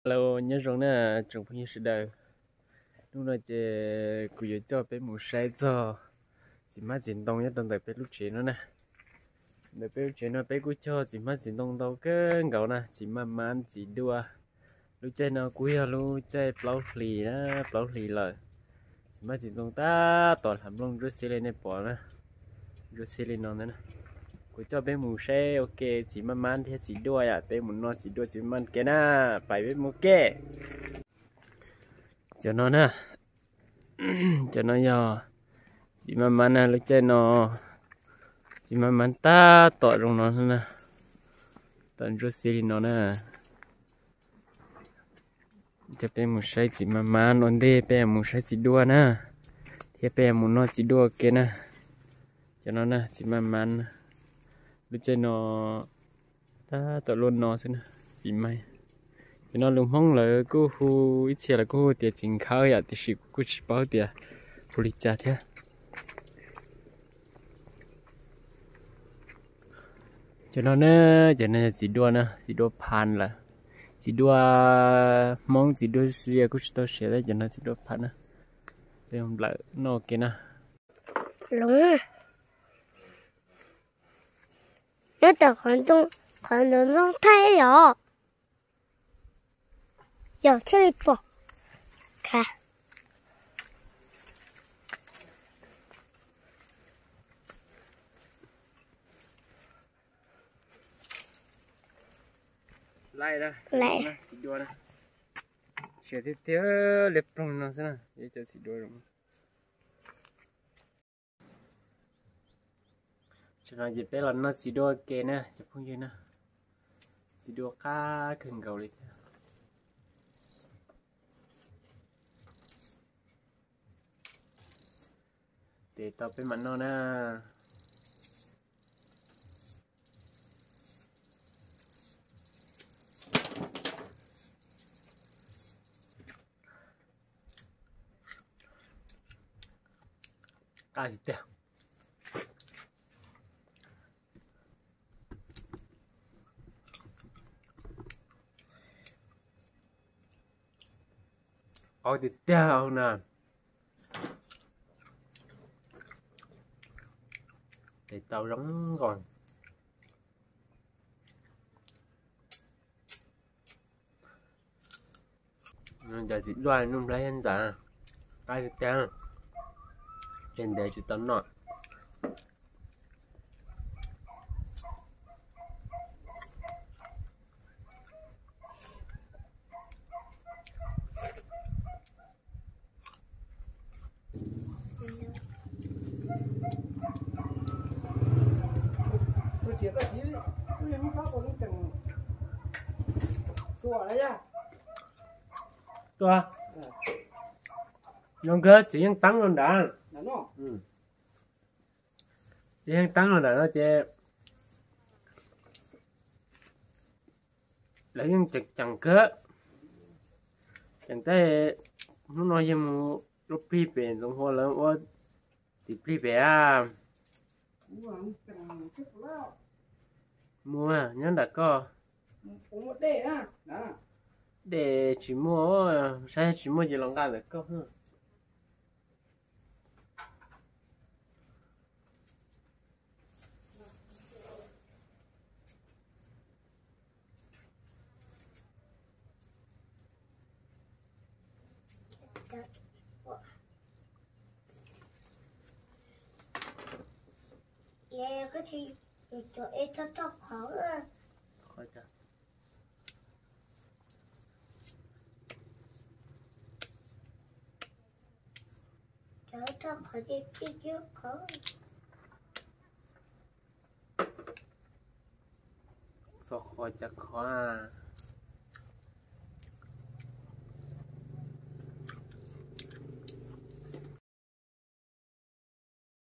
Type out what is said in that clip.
Hello, nyob zoo na tsoom phooj ywg sawv daws. Hnub no ces kuv yuav coj peb mus saib txog txiv hmab txiv ntoo nyob rau ntawm peb lub tsev no na. Ntawm peb lub tsev no peb kuj cog txiv hmab txiv ntoo ntau kawg nkaus na, txiv maj mab, txiv duaj. Lub caij no kuj yog lub caij plaub hlis na, plaub hlis lawm. Txiv hmab txiv ntoo tab tom hlais nplooj ntsuab xiab li nej pom na, ntsuab xiab li no ntag na. Kuv coj peb mus saib ua ke txiv maj mab thiab txiv duaj yom, peb mus noj txiv duaj txiv maj mab ke na, pais peb mus ke. Cov no na, cov no yog txiv maj mab na, lub caij no txiv maj mab tab tom zoo no na, tom ntsuab xiab li no na. Coj peb mus saib txiv maj mab, ua ntej peb mus saib txiv duaj na, thiab peb mus noj txiv duaj ke na. Cov no na txiv maj mab, lub caij no tab tom luaj no xwb na, pib maib. Cov no lus Hmoob lawv kuj hu, ib txhia lawv kuj hu tias txiv nkhawb yom, tiam sis kuv kuj tsis paub tias hu li cas thiab. Cov no na, cov no yog txiv duaj na, txiv duaj phan lawm. Txiv duaj Hmoob, txiv duaj Suav kuj tsis tau siav thiab, cov no txiv duaj phan na. Peb nplawm noj ke na. Nyob tom qhov ntoo, qhov ntoo ntoo thaij yom. Yog thiaj li pom. Kha. Laij, laij. Txiv duaj na. Siav tiag tiag, liab ploog no xwb na, yog cov txiv duaj zoo. Tam no ces peb los noj txiv duaj ke na cov phooj ywg na. Txiv duaj qab kawg nkaus li thiab. Tes tau peb mam noj na. Qab tiag tiag. Qab tiag tiag na. Tes tau zoo nkaus. Cov txiv duaj nuj nplhaib thiab ntxav, qab tiag tiag, tseg ntev tsis tau noj. Tua, zoo nkauj txiv yeej teeb rau nrad. Txiv yeej teeb rau nrad no ces lawv yeej tseem ceem kawg. Ceem tej, hnub no yog mus ua plig pem Ntxoov Hua lawv ua txiv plig pem a. Muaj nyob nram koj. Dej tsis muaj, saib tsis muaj ces los nqa ntawm koj. Txog qhov cas qhov.